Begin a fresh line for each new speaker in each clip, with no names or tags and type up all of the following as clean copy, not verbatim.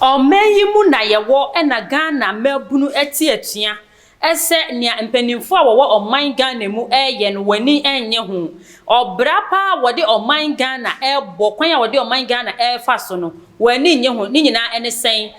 Ɔman yi mu na yɛwɔ na Ghana mmabunu te atua sɛ nea mpanimfoɔ a wɔwɔ ɔman Ghana mu reyɛ no wɔn ani nnye ho. Ɔbra pa a wɔde ɔman Ghana rebɔ, kwan a wɔde ɔman Ghana refa so no, wɔn ani nnye ho. Ne nyinaa ne sɛn?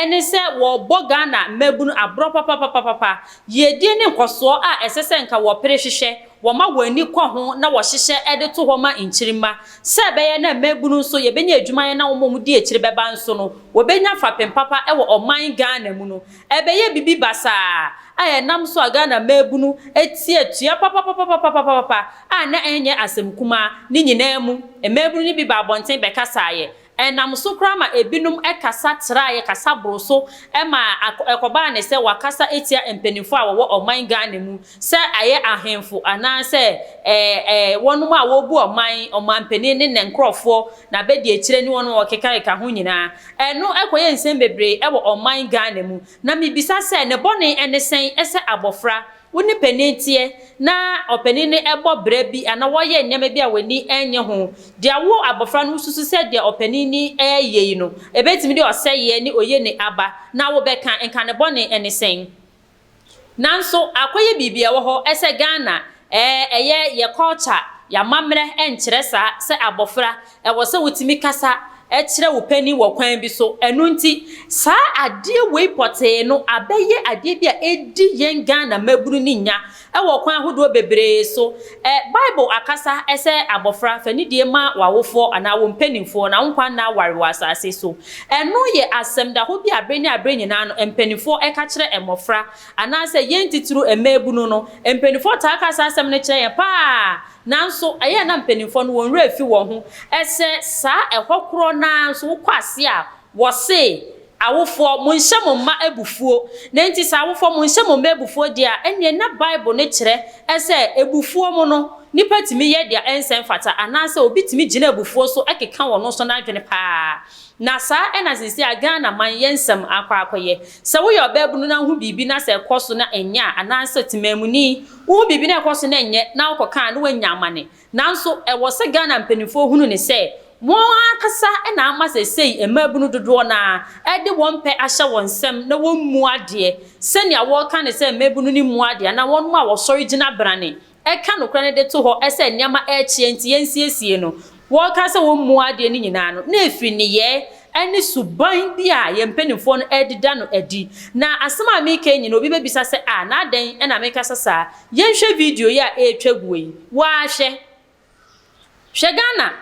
Ɛne sɛ wɔrebɔ Ghana mmabunu aborɔ papapapapa. Yiedie ne nkɔsoɔ a ɛsɛ sɛ nka wɔpere hwehwɛ, wɔma wɔn ani kɔ ho na wɔhyehyɛ de to hɔ ma nkyirimma sɛ ɛbɛyɛ na mmabunu nso yɛbɛnya adwuma ayɛ na wɔn a wɔdi akyire bɛba nso no wɔbɛnya fapem papa wɔ ɔman Ghana mu no, ɛbɛyɛ biribi basaa a ɛnam so a Ghana mmabunu ti atua papapapapapapa a na ɛnyɛ asɛm kumaa. Ne nyinaa mu, mmabunu no bi baa abɔnten bɛkasaeɛ. Ɛnam so koraa ma ebinom kasa traeɛ, kasa boroo so ma ɛkɔbaa ne sɛ wɔakasa atia mpanimfoɔ a wɔwɔ ɔman Ghana mu, sɛ ɛyɛ ahemfo anaasɛ wɔnom a wɔrebu ɔman, ɔmanpanin ne ne nkorɔfoɔ, n'abadiakyire ne wɔnom a wɔkekakeka ho nyinaa. Ɛno kɔyɛ nsɛm bebree wɔ ɔman Ghana mu. Na mebisa sɛ, ne bɔne ne sɛn sɛ abɔfra Wo ne panin teɛ na ɔpanin no bɔ bra bi anaa wɔyɛ nneɛma bi a w'ani nnye ho. Deɛ wo abɔfra no wosusu sɛ deɛ ɔpanin no reyɛ yi no, ɛbɛtumi de ɔsɛeɛ ne oyene aba na wobɛka, nka ne bɔne ne sɛn? Nanso akɔyɛ biribi a ɛwɔ hɔ sɛ Ghana ɛɛ ɛyɛ yɛ culture, yɛn amammerɛ nkyerɛ saa sɛ abɔfra ɛwɔ sɛ wotumi kasa kyerɛ wo panin wɔ kwan bi so. Ɛno nti, saa adeɛ wei pɔtee no abɛyɛ adeɛ bi a ɛdi yɛn Ghana mmabunu no nya wɔ kwan ahodoɔ bebree so. Bible akasa sɛ abɔfra, fa nidie ma w'awofoɔ anaa wo mpanimfoɔ na wo nkwa nna aware wɔ asase so. Ɛno yɛ asɛmdahɔ bi a bere ne abere nyinaa no mpanimfoɔ ka kyerɛ mmɔfra anaasɛ yɛn titiriw mmaabunu no. Mpanimfoɔ taa ka saa asɛm no kyerɛ yɛn paa. Nanso, ɛyɛ a na mpanimfoɔ no wɔn werɛ fi wɔn ho sɛ saa ɛhɔ korɔ no ara nso wokɔ ase a, wɔse, Awofoɔ, monnhyɛ mo mma abufuo. Na enti sɛ awofoɔ, monnhyɛ mo mma abufuo deɛ a, ɛnneɛ na Bible no kyerɛ sɛ abufuo mu no, nnipa tumi yɛ deɛ ɛnsɛ mfata, anaasɛ obi tumi gyina abufuo so keka wɔn nso n'adwene pa ara. Na saa na seesei a Ghana man yɛ nsɛm akɔ akɔyɛ. Sɛ woyɛ ɔbaabunu na wohu biribi na sɛ ɛkɔ so na ɛnyɛ a, anaasɛ temanmuni, wohu biribi na ɛkɔ so na ɛnyɛ na wokɔka a na woanya amane. Nanso ɛwɔ sɛ Ghana mpanimfoɔ hunu no sɛ wɔn ankasa na ama seesei mmaabunu dodoɔ no ara de wɔn pɛ ahyɛ wɔn nsam na wɔmmu adeɛ sɛnea wɔka no sɛ mmaabunu no mmu adeɛ anaa wɔnom a wɔsɔre gyina brane ɛka nokorɛ no de to hɔ sɛ nneɛma rekyeɛ nti yɛnsiesie no. Wɔka sɛ wɔmmu adeɛ no nyinaa no, na ɛfiri nneyɛɛ ne suban bi a yɛn mpanimfoɔ no rededa no adi. Na asɛm a mereka yi nyinaa, obi bɛbisa sɛ, Ah, na adɛn na mekasa saa? Yɛnhwɛ video yi a ɛretwa guo yi. Wo ara hwɛ. Hwɛ Ghana!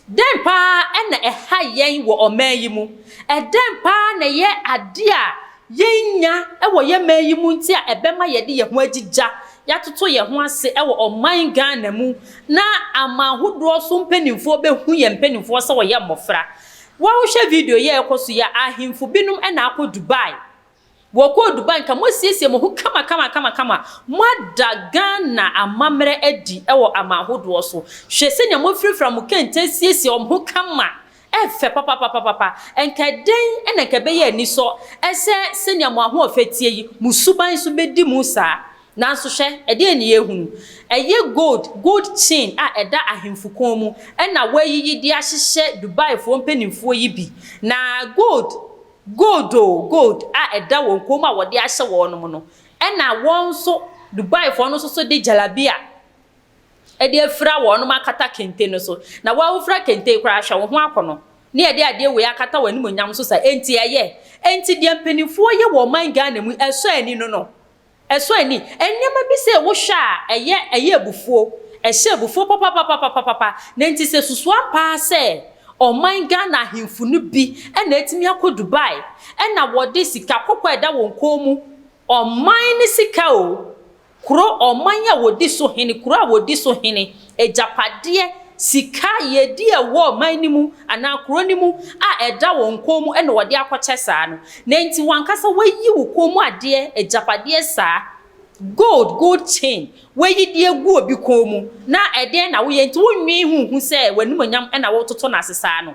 Dɛn paa na ɛha yɛn wɔ ɔman yi mu? Ɛdɛn paa na ɛyɛ ade a yennya wɔ yɛn man yi mu nti a ɛbɛma yɛde yɛn ho agyigya, yɛatoto yɛn ho ase wɔ ɔman Ghana mu na aman ahodoɔ so mpanimfoɔ bɛhu yɛn mpanimfoɔ sɛ wɔyɛ mmɔfra? Wohwɛ video yi a ɛrekɔ so yi a, ahemfo binom na akɔ Dubai Wɔkɔɔ Dubai nka moasiesie mo ho kama kama kama kama, moada Ghana amammerɛ adi wɔ aman ahodoɔ so. Hwɛ sɛnea moafirafira mo kente asiesie wɔn ho kama, ɛfɛ papapapapa. Nka ɛdɛn na nka ɛbɛyɛ anisɔ sɛ sɛnea mo ahoɔfɛ teɛ yi, mo suban nso bɛdi mu saa. Nanso hwɛ, ɛdeɛn na yɛrehunu? Ɛyɛ gold, gold chain a ɛda ahemfo kɔn mu na wɔayiyi de ahyehyɛ Dubaifoɔ mpanimfoɔ yi bi. Na gold Gold o, gold a ɛda wɔn kɔn mu a wɔde ahyɛ wɔn no, ɛna wɔn nso, Dubaifoɔ no nso so de jalabia de afira wɔn akata kente no so. Na wo a wofira kente yi koraa, hwɛ wo ho akɔnnɔ, ne yɛde adeɛ wei akata w'animuonyam so saa, enti ɛyɛ? Enti deɛ mpanimfoɔ yɛ wɔ ɔman Ghana mu yi, ɛsɔ ani no no? Ɛsɔ ani. Nneɛma bi sɛ wohwɛ a, ɛyɛ ɛyɛ abufuo. Ɛhyɛ abufuo papapapapapapa. Na nti sɛ susu ampa ara sɛ ɔman Ghana ahemfo no bi na atumi akɔ Dubai na wɔde sika kɔkɔɔ a ɛda wɔn kɔn mu, ɔman no sika o, kuro, ɔman a wɔdi so hene, kuro a wɔdi so hene, agyapadeɛ, sika, yiedie a ɛwɔ ɔman no mu anaa kuro no mu a ɛda wɔn kɔn mu na wɔde akɔkyɛ saa no. Na enti w'ankasa woayi wo kɔn mu adeɛ, agyapadeɛ saa, gold, gold chain, woayi de agu obi kɔn mu, na ɛdeɛn na woyɛ nti wonnwen ho nhu sɛ w'animuonyam na woretoto no ase saa no?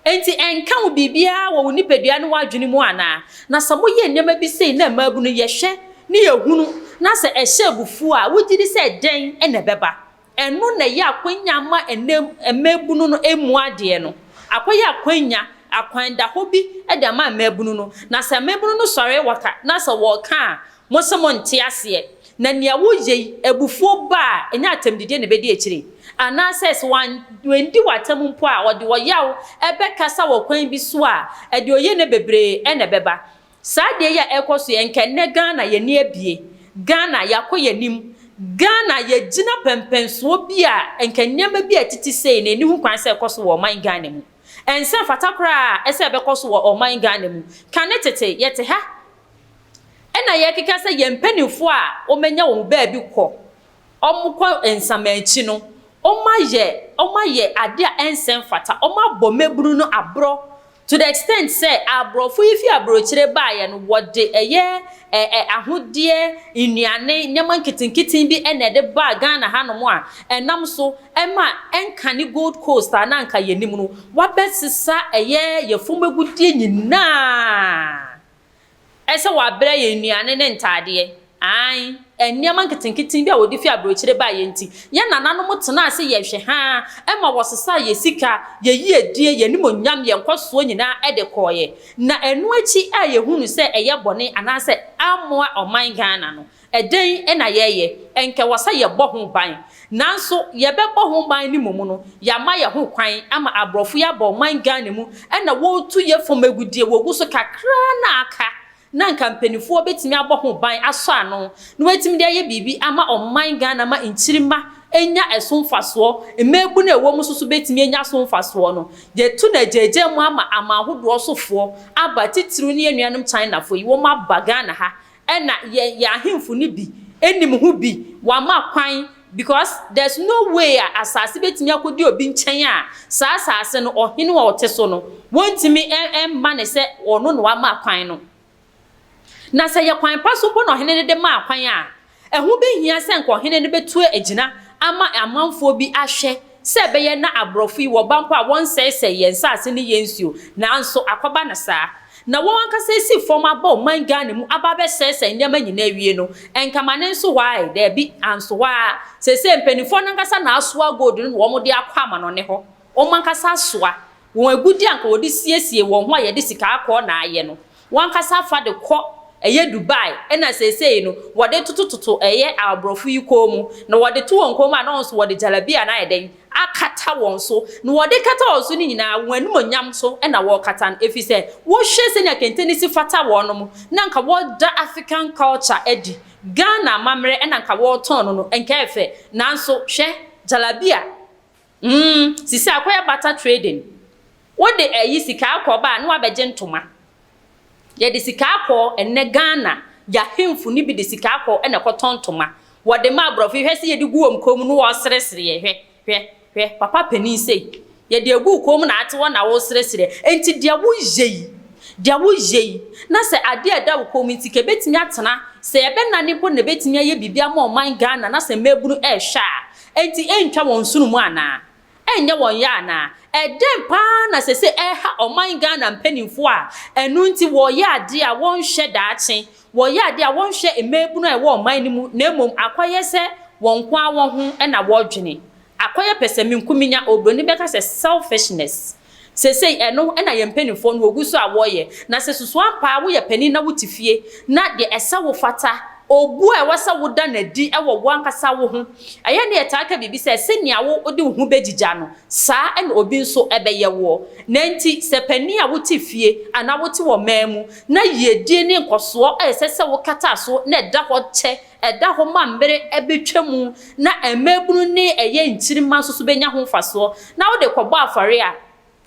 Enti ɛnka wo biribiara wɔ wo nipadua ne w'adwene mu anaa? Na sɛ moyɛ nneɛma bi sei na mmaabunu yɛhwɛ ne yɛhunu na sɛ ɛhyɛ abufuo a, wogye di sɛ dɛn na ɛbɛba? Ɛno na ɛyɛ akwanya ma ɛnnɛ mmaabunu no mmu adeɛ no. Akɔyɛ akwanya. akwan da hɔ bi de ama mmaabunu no. Na sɛ mmaabunu no sɔre wɔka na sɛ wɔreka a, mo se monte aseɛ. Na nea woyɛ yi, abufuo ba a, ɛnyɛ atɛmdidie na ɛbɛdi akyire? Anaasɛ sɛ wandi w'atɛm mpo a, ɔde ɔyaw bɛkasa wɔ kwan bi so a, ɛde oyenɛ bebree na ɛbɛba. Saa adeɛ yi a ɛrekɔ so yi, ɛnka ɛnnɛ Ghana yɛn ani abue, Ghana yɛakɔ yɛn anim, Ghana yɛgyina pɛmpɛnsoɔ bi a ɛnka nneɛma bi a ɛtete sei no ɛnni ho kwan sɛ ɛkɔ so wɔ ɔman Ghana mu. Ɛnsɛ mfata koraa sɛ ɛbɛkɔ so wɔ ɔman Ghana mu. Kane tete, yɛte ha ɛna yɛrekeka sɛ yɛn mpanimfoɔ a wɔanya wɔn baabi kɔ, wɔkɔ nsamanakyi no, wɔayɛ wɔayɛ adeɛ a ɛnsɛ mfata, wɔabɔ mmabunu no aborɔ to the extent sɛ aborɔfo yi fi aburokyire baeɛ no, wɔde ɛyɛ ɛ ɛ ahodeɛ, nnuane, nneɛma nketenkete bi na ɛde baa Ghana hanom a ɛnam so ma ɛnkane Gold Coast a na anka yɛnim no, wɔabɛsesa ɛyɛ yɛn fam agudeɛ nyinaa. Ɛsɛ wɔabrɛ yɛn nnuane ne ntaadeɛ. Aane, nneɛma nketenkete bi a wɔde fi aburokyire baeɛ nti, yɛn nananom tenaa ase yɛɛ hwɛ haa ma wɔsesaa yɛn sika, yɛn yiedie, yɛn animuonyam, yɛn nkɔsoɔ nyinaa de kɔeɛ. Na ɛno akyi a yɛhunu sɛ ɛyɛ bɔne anaasɛ ammoa ɔman Ghana no, ɛdɛn na yɛyɛ? Ɛnka ɛwɔ sɛ yɛbɔ ho ban. Nanso yɛbɛbɔ ho ban no mmom no, yɛama yɛn ho kwan ama aborɔfo yi aba ɔman Ghana mu na wɔretu yɛn fam agudeɛ, wɔgu so kakra na aka na anka mpanimfoɔ bɛtumi abɔ ho ban asɔ ano na wɔatumi de ayɛ biribi ama ɔman Ghana ma nkyirimma anya ɛso mfasoɔ, mmaabunu a ɛwɔ mu nso so bɛtumi anya so mfasoɔ no, yɛtu no agyaagyaa mu ama aman ahodoɔ sofoɔ aba, titiriw ne yɛn nuanom Chinafoɔ yi, wɔaba Ghana ha Ɛna yɛn yɛn ahemfo no bi nim ho bi, wɔama kwan because there's no way a asase bɛtumi akɔdi obi nkyɛn a saa asase no ɔhene a ɔte so no wɔntumi mma no sɛ ɔno na wama kwan no. Na sɛ yɛ kwan pa so mpo na ɔhene no de maa kwan a, ɛho bɛhia sɛ nka ɔhene no bɛtu agyina ama amanfoɔ bi ahwɛ sɛ ɛbɛyɛ na aborɔfo yi wɔba mpo a wɔnsɛesɛe yɛn nsase ne yɛn nsuo, nanso akɔba no saa. Na wɔn ankasa asi fam aba ɔman Ghana mu aba abɛsɛesɛe nneɛma nyinaa awie no, nka ma no nso hɔ ara ɛ? Daabi, anso hɔ ara. Seesei mpanimfoɔ no ankasa na asoa gold no na wɔde akɔ amanɔne hɔ. Wɔn ankasa asoa. Wɔn agudeɛ a anka wɔde siesie wɔn ho a yɛde sika akɔɔ na ayɛ no, wɔn ankasa afa de kɔ ɛyɛ Dubai ɛna seesei no wɔde totototo ɛyɛ aborɔfo yi kɔn mu. Na wɔde to wɔn kɔn mu a na wɔn nso wɔde jalabia no ayɛ dɛn? Akata wɔn so. Na wɔde kata wɔn so no nyinaa wɔn animuonyam so na wɔrekata no ɛfiri sɛ wohwɛ sɛnea kente no si fata wɔnom na anka wɔda African culture adi, Ghana amammerɛ ɛna anka wɔretɔn no no, nka ɛfɛ. Nanso hwɛ jalabia. Mm sisi akɔyɛ barter trading. Wode ɛyi sika akɔ ba a na wabɛgye ntoma. Yɛde sika akɔ ɛnnɛ Ghana yahemfo no bi de sika akɔ na ɛkɔtɔ ntoma. Wɔde ma aborɔfo yi hwɛ sɛ yɛde gu wɔn kɔn mu no wɔresresre yɛ hwɛ hwɛ hwɛ papa panin sei yɛde agu wo kɔn mu na ate hɔ na woresresre. Enti deɛ woyɛ yi deɛ woyɛ yi na sɛ adeɛ a ɛda wo kɔn mu nti ka ɛbɛtumi atena sɛ yɛbɛnane mpo na ɛbɛtumi ayɛ biribi ama ɔman Ghana na sɛ mmaabunu ɛrehwɛ a Enti ɛntwa wɔn nsono mu anaa? Ɛnyɛ wɔn ya anaa? Ɛdɛn paa na sese ɛreha ɔman Ghana mpaninfoɔ a ɛno nti wɔreyɛ adeɛ a wɔnhwɛ daakye, wɔreyɛ adeɛ a wɔnhwɛ mmaabunu a ɛwɔ ɔman no mu na mmom akɔyɛ sɛ wɔn nko ara wɔn ho na wɔredwene. Akɔyɛ pɛsɛmenkominya, obroni bɛka sɛ selfishness. Seesei ɛno na yɛn mpanimfoɔ no wɔgu so a wɔreyɛ. Na sɛ susu ampa ara woyɛ panin na wote fie na deɛ ɛsɛ wo fata, obuo a ɛwɔ sɛ woda no adi wɔ wo ankasa wo ho. Ɛyɛ na yɛtaa ka biribi sɛ, sɛnea wo wode wo ho bɛgyigya no, saa na obi nso bɛyɛ woɔ. Na enti sɛ panin a wote fie anaa wote wɔ man mu na yiedie ne nkɔsoɔ a ɛsɛ sɛ wokata so na ɛda hɔ kyɛ, ɛda hɔ ma mmere bɛtwa mu na mmaabunu ne ɛyɛ nkyirimma nso so bɛnya ho mfasoɔ, na wode kɔbɔ afɔre a,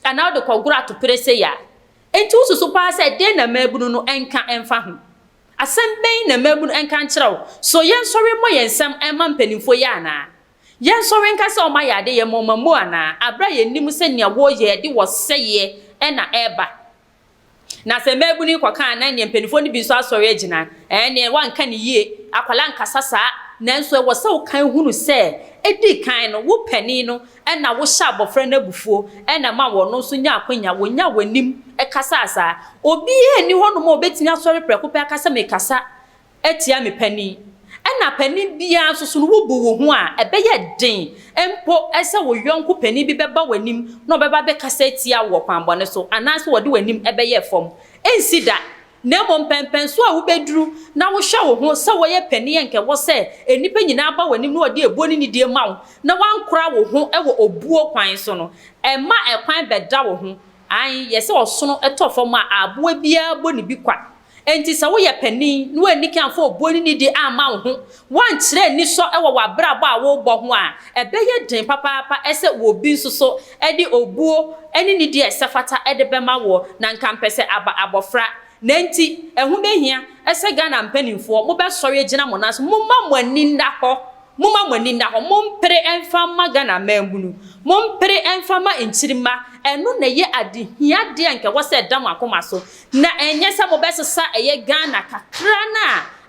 anaa wode kɔgoro atopere sei a, enti wosusu paa sɛ deɛn na mmaabunu no nka mfa ho? Asɛm bɛn na mmaabunu nka nkyerɛ wo? So yɛnsɔre mmɔ yɛn nsam mma mpanimfoɔ yi anaa? Yɛnsɔre nka sɛ wɔayɛ ade, yɛmmɔ wɔn ammuo anaa? Berɛ a yɛnim sɛ nea wɔreyɛ de ɔsɛeɛ na ɛreba. Na sɛ mmaabunu yi kɔka a, na ɛnneɛ mpanimfoɔ no bi nso asɔre agyina. Ɛnneɛ woanka no yie, akwadaa nkasa saa. Nanso ɛwɔ sɛ wokan hunu sɛ, ɛdi kan no, wo panin no na wohyɛ abɔfra no abufuo na ɛma wɔn nso nya akwanya, wɔnya w'anim kasaa saa. Obiara nni hɔnom a ɔbɛtumi asɔre prɛko pɛ aka sɛ mekasa atia me panin. Ɛna panin biara nso so no, wobu wo ho a, ɛbɛyɛ den mpo sɛ wo yɔnko panin bi bɛba w'anim na ɔbɛba abɛkasa atia wo wɔ kwanbɔne so anaasɛ ɔde w'anim bɛyɛ fam. Ɛnsi da. Na mmom mpɛnpɛnsoɔ a wobɛduru na wohwɛ wo ho sɛ woyɛ panin a anka ɛwɔ sɛ nnipa nyinaa ba w'anim na wɔde abuo ne nidie ma wo na woankora wo ho wɔ obuo kwan so no, ɛmma ɛkwan bɛda wo ho. Aane, yɛ sɛ ɔsono tɔ fam a aboa biara bɔ ne bi kwa. Enti sɛ woyɛ panin na woanni kan amfa obuo ne nidie amma wo ho, woankyerɛ anisɔ wɔ w'abrabɔ a worebɔ ho a, ɛbɛyɛ den papaapa sɛ obi nso so de obuo ne nidie a ɛsɛ fata de bɛma woɔ, na nka mpɛ sɛ aba abɔfra. Na enti, ɛho bɛhia sɛ Ghana mpanimfoɔ, mobɛsɔre agyina mo nan so, momma mo ani nna hɔ Momma mo ani nna hɔ, mompere mfa mma Ghana mmaabunu, mompere mfa mma nkyirimma, ɛno na ɛyɛ ade hiadeɛ a nka ɛwɔ sɛ ɛda mo akoma so, na ɛnyɛ sɛ mobɛsesa ɛyɛ Ghana kakra no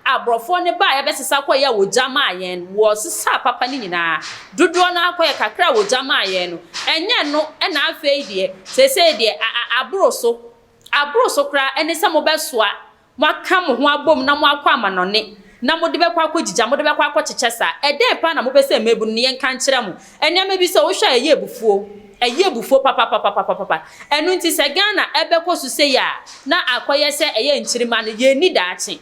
a aborɔfoɔ no baeɛ bɛsesa kɔeɛ a wɔgya maa yɛn no, wɔsesaa papa no nyinaa, dodoɔ no ara kɔeɛ kakra a wɔgya maa yɛn no, ɛnyɛ ɛno na afei deɛ seesei deɛ a a aboro so, aboro so koraa ɛne sɛ mobɛsoa Moaka mo ho abom na moakɔ amanɔne, na mode bɛkɔ akɔgyigya, mode bɛkɔ akɔkyekyɛ saa. Ɛdɛn paa na mopɛ sɛ mmabunu no yɛnka nkyerɛ mo? Nneɛma bi sɛ wohwɛ a ɛyɛ abufuo. Ɛyɛ abufuo papapapapapa. Ɛno nti sɛ Ghana ɛbɛkɔ so sei a, na akɔyɛ sɛ ɛyɛ nkyirimma no, yɛnni daakye.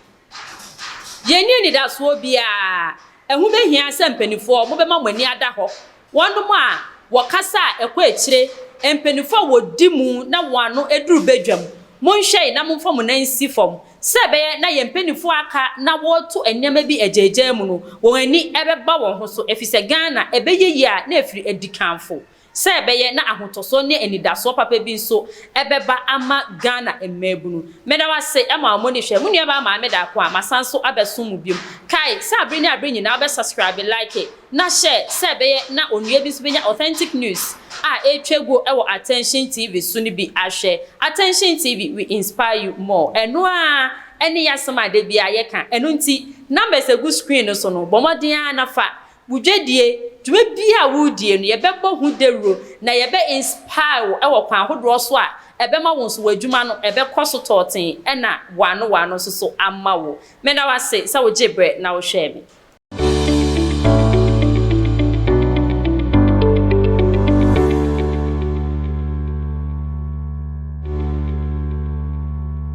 Yɛnni anidasoɔ biara. Ɛho bɛhia sɛ mpaninfoɔ mobɛma mo ani ada hɔ Wɔnom a wɔkasa a ɛkɔ akyire, mpaninfoɔ a wɔdi mu na wɔn ano aduru badwam, monhwɛe na momfa mo nan nsi fam, sɛ ɛbɛyɛ na yɛn mpaninfoɔ a aka na wɔreto nneɛma bi agyaagyaa mu no, wɔn ani bɛba wɔn ho so, efisɛ Ghana ɛbɛyɛ yie a na ɛfiri adikanfo. Sɛ ɛbɛyɛ na ahotɔsoɔ ne anidasoɔ papa bi nso bɛba ama Ghana mmaabunu. Meda wo ase ma wo moni hwɛ. Mo nuabaa Maame Daako a masan so abɛsom mo biom. Kae sɛ abere ne abere nyinaa wobɛ subscribe, like, na share sɛ ɛbɛyɛ na onua bi nso bɛnya authentic news a ɛretwa guo wɔ Attention TV so no bi ahwɛ. Attention TV, we inspire you more. Ɛno ara ne y'asɛm a da biara yɛka. Ɛno nti, numbers a ɛgu screen no so no, bɔ mmɔden ara na fa Wo dwadie, dwuma biara a woredie no, yɛbɛbɔ ho dawuro na yɛbɛ inspire wo wɔ kwan ahodoɔ so a ɛbɛma wo nso w'adwuma no ɛbɛkɔ so tɔɔten ɛna w'ano w'ano nso so ama wo. Meda wo ase sɛ wogyee berɛ na wohwɛɛ me.